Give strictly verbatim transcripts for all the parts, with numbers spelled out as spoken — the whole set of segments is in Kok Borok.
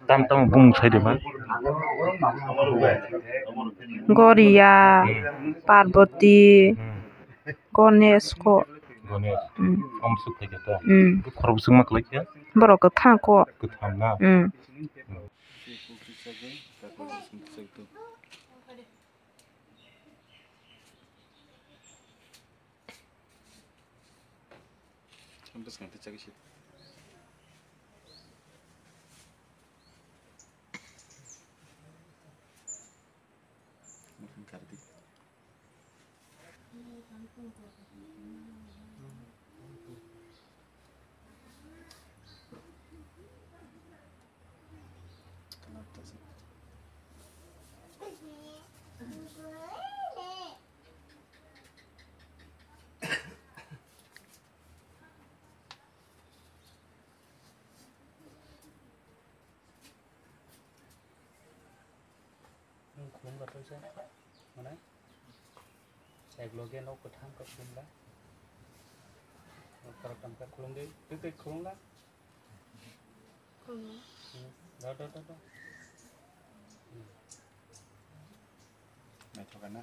Tam tam bumung sai de ba? Goria, Parboti, Hmm. Ganesh ko. Ganesh. Hmm. Om suk thai khe ta. Hmm. Khorok suk ma klai khe? Borok kwthang ko. Kwthang na? Hmm. Bwskang twi chagwi se. Nwng khulumkha tongsa, mane? Ekloge nok kwthang khe khulumla. Nok kwthang khe khulumdi, twi twi khulumla. Hmm. Hmm. Do, do, do, do. Hmm. Naithoka na?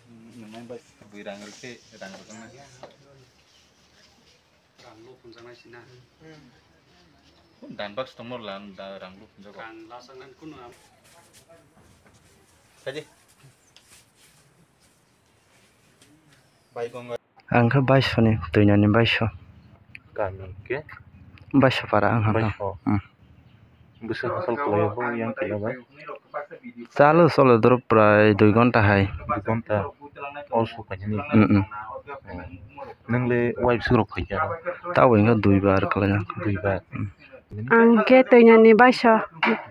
Hmm, nwng bai bui rang rwkhe, rang rwkhe na? Rang lo phunjaknai sina. Dan box tongmo lan da rang lo phunjago. Rang lasangnani kunu am. Saji. Bai gonga. Ang khe baiso ni, twinani baiso. Kami ke? Baiso para ang hano. Baiso. Hmm. Bwswk hasal kwlaiyo bo yang kila bai? Chalo cholo doro prai dui ghonta hai. Dui ghonta? Hor sok phaikhe ni? Mm, mm. Oh. Nwng le wife swk rok phaikha? Tabuk wngkha duibar kwlaiyo. Duibar? Mm. Ang khe twinani baiso.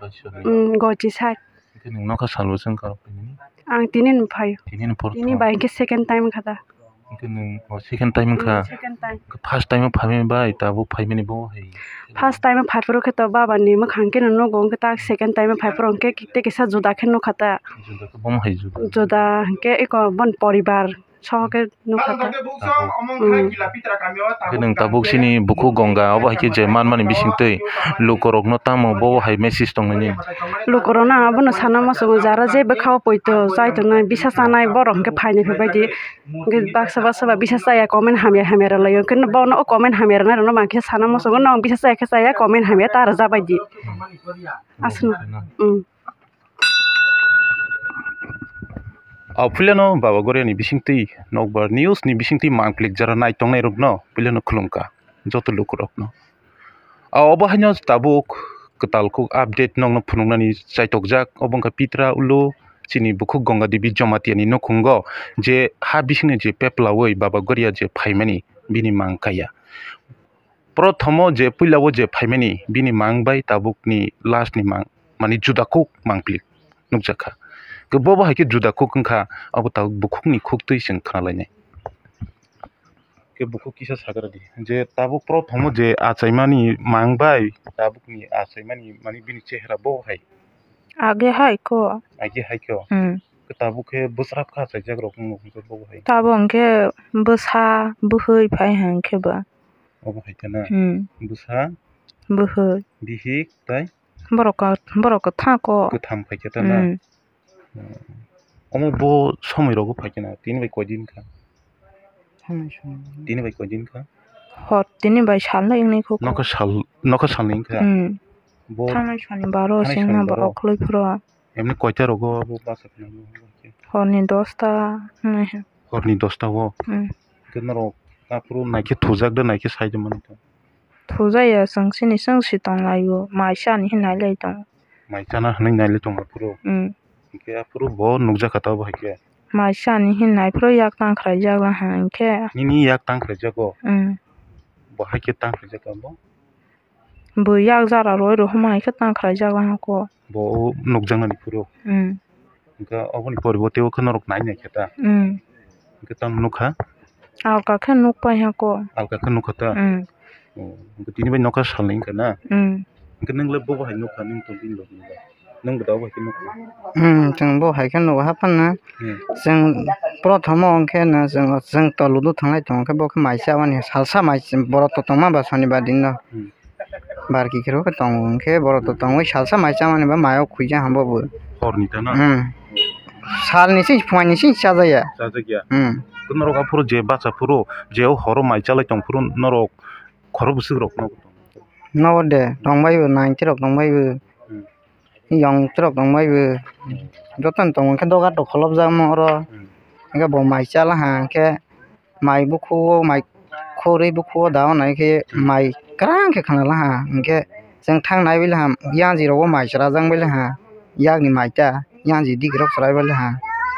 Baiso ni? Mm, gochi sai. Hwnkhe nwng nokha salo chwng karok phaimani? Ang tini no phaio. Tini no phor tini tong? Bai hwnkhe second time wngkha da. Hwnkhe nwng, o, second time wngkha? Hmm, second time. Hwnkhe first time o phaimani bai tabuk phaimani bo hai? First time o phaiphuru khe to baba ni mwkhang khe no nugo, hwnkhe tak second time o phaiphuru hwnkhe tei kisa juda khe nukha ta. Juda khe bomo hai juda? Juda hwnkhe eko boni poribar. Soho khe nukha ta. Tabuk. Hmm. Khe nwng tabuk sini bukhuk Ganga, obo hai khe je manmani bisingtwi lukurokno tamo bo hai message tongnani? Lukurokno ang abono sana muchungo, jara je bwkhao poito chai tongnai, bisa chanai borok hwnkhe phaini phaibaidi. Hwnkhe baksa baksa ba bisa chaya comment hamya hamya rwlaio, hwnkhe bono o comment hamya rwnairokno mang khe sana muchungo, nwng bisa chaya khe chaya comment hamya ta rwjabaidi. Aswkno. Hmm. O puilano Baba Goriani bisingtwi, Nokbar News ni bisingtwi mangpili jora naitongnai rokno puilano khulumkha joto lukurokno. O, obo haino tabuk kwtal kuk update nokno phunuknani chaitokjak, obo wngkha Pitra ulo chini bukhuk Ganga Devi Jamatia ni nukhungo je ha bisingni je peplawi Baba Goria je phaimani bini mang kaya. Prothomo je puila o je phaimani bini mang bai tabukni last ni mang, mani juda kuk mangpili nukjakha. Khe bobo hai khe juda kuk wngkha, abo tabuk bukhukni khuktwi chwng khnalainai. Khe bukhuk kisa sagra di je tabuk prothomo je achaimani mang bai tabukni achaimani mani bini chehra bo hai. Age hai kho. Age hai kho. Hmm. Khe tabuk khe bwswrap kha achaijak rok wngkha bobo hai. Tabuk hwnkhe bwsa bwhwi phai hwnkhe bo. Obo hai kheno. Hmm. Bwsa. Bwhwi. Bihik tai. Borok ka-, borok kwthang ko. Kwthang phai khe ta na? Hmm. Hmm. Omo bo somoi rogo phai khe na? Tini bai koi din kha? Tini bai koi din kha? Hor tini bai sal no wngni kho. Nokha sal, nokha sal ni wngkha? Hmm. Bo thangnai soni baro thangnai soni baro. Borok khwlai phuru. Emni koita rogo abo basa phina? Horni dosta hwnwi. Horni dosta o? Hmm. Hwnkhe norok aphuru naikhe thujak da naikhe sai da mani kha? Thujaya, chwng chini chwng si tong laio, mai chani hinwi nai lai tongo. Mai chana hinwi nai lai tongo aphuru? Hmm. Hwnkhe aphuru bo nukjakha ta obo hai khe? Mai chani hinwi nai phuru yak tang khlaijak la hwnkhe. Nini yak tang khlaijago? Hmm. Bo hai khe tang khlaijak abo? Bo yak jara rwi rw hwnba hai khe tang khlaijak la hwnkhe. Bo o nukjaknani phuru. Hmm. Hwnkhe oboni poribo teibo khe norok nai nai khe ta? Hmm. Hwnkhe tamo nukha? Alka khe nuk pai hwnkhe. Alka khe nukha ta? Hmm. Oh, hwnkhe tini bai nokha salni wngkha na? Hmm. Hwnkhe nwng le bobo hai nukha, nwng tong bini logi bai? Nwng bo tabuk hai khe nukha? Hmm, chwng bo hai khe nugo haphano. Hmm. Chwng prothom o hwnkhe no chwng, chwng toludu thanglai tongo khe bo khe mai chamani salsa mai borok to tongma ba sonibar din no. Hmm. Bar kikhir o khe tongo hwnkhe borok to tongwi salsa mai chamani ba mai o khuija hambo bo. Horni ta na? Hmm. Salni se phuaini se chajakya. Chajakya. Hmm. Norok aphuru je bacha phuru je o horo mai chalai tong phuru norok khoro bwswk rok no? Nogo de tongbai bo ninety rok tongbai bo. Hmm. Yong trok tongbai bo. Jotono tongo hwnkhe doga tok kholopjak mo oro. Hmm. Hwnkhe bo mai chala ha hwnkhe mai bukhugo mai khorwi bukhugo da onai khe mai kwrang khe khna la ha hwnkhe chwng thang nai bai la ha yanji rogo mai chwrajak bai la ha yakni mai ta yanji digrok chwrai bai la ha.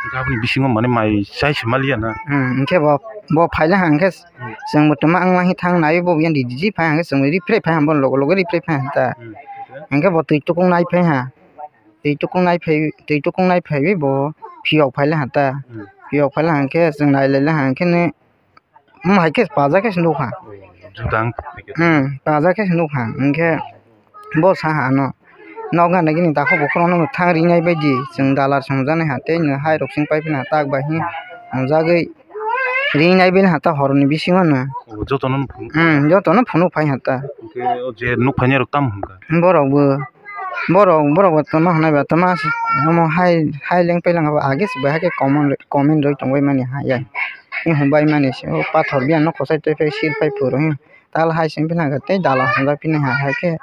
Hwnkhe aboni bisingo mane mai chai se maliya na? Hmm, hwnkhe bo, bo phai la ha hwnkhe chwng bo twma wng la hi thang nai bo yang di di phai hwnkhe chwng riphrei phai ha bo logo logo riphrei phai ha ta. Hmm. Hwnkhe bo twi tukung nai phai ha. Twi tukung nai phai, twi tukung nai phaiwi bo phiyok phai la ha ta. Hmm. Phiyok phai la ha hwnkhe chwng nai lai la ha hwnkhe ne, hmm, hai khe pajak khe se nuk ha. Judang. Hmm, pajak khe se nuk ha. Hwnkhe bo sa ha ano, nok gana gini takhuk bukhuk rok no thang rinai bai di, chwng dalar songjaknai ha tei no hai rok sing pai phina tak bai hi hamjagwi rinai bai ha ta horoni bisingo no. O, jotono no phunuk? Hmm, jotono phunuk phai ha ta. Hwnkhe o je nuk phainai rok tamo hwnkha? Borok bo, borok, borok bo tamo hwnai ba tamo omo hai, hai leng pailang abo age se bahai khe comment, comment rwi tongbai mani ha ya. Ni hwnbai mani se o pathor biyang no kwchai twi phai sil phai phuru hi tal hai se phina khe tei dala hwnjak phini ha hai khe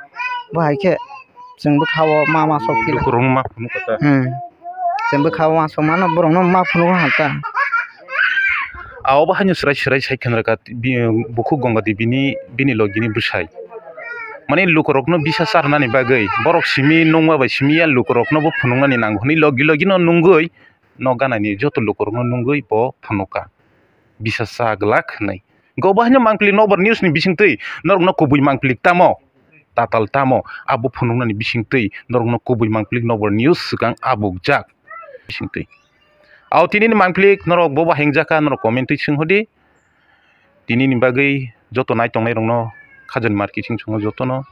bo hai khe chwng bwkha o ma ma sok phila. Lukurok ma phunuk kha ta? Hmm. Chwng bwkha o ma sok mano borok no ma phunuk ha ta. Abo haino swrai swrai sai khna rwkha bini bukhuk Gongadi bini, bini logini bwsai. Mane lukurokno bisa charnani bagwi borok simi nungma bai simi ya lukurokno bo phunuknani nango hwnwi logi logi no nungwi nok ganani joto lukurokno nungwi bo phunukha. Bisa cha glak hwnwi. Go bo haino mangpili Nokbar News ni bisingtwi norokno kubui mangpili tamo, tatal tamo, abo phunuknani bisingtwi norokno kubui mangpili Nokbar News swkang abukjak bisingtwi. Ao tinini mangpili norok bo bo hengjakha norok comment twi swnghodi. Tinini bagwi joto nai tongnai rokno khajani marki sing songo jotono,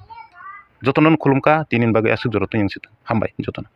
jotono khulumkha tinini bagwi aswk jora twi ang sitwng. Hambai jotono.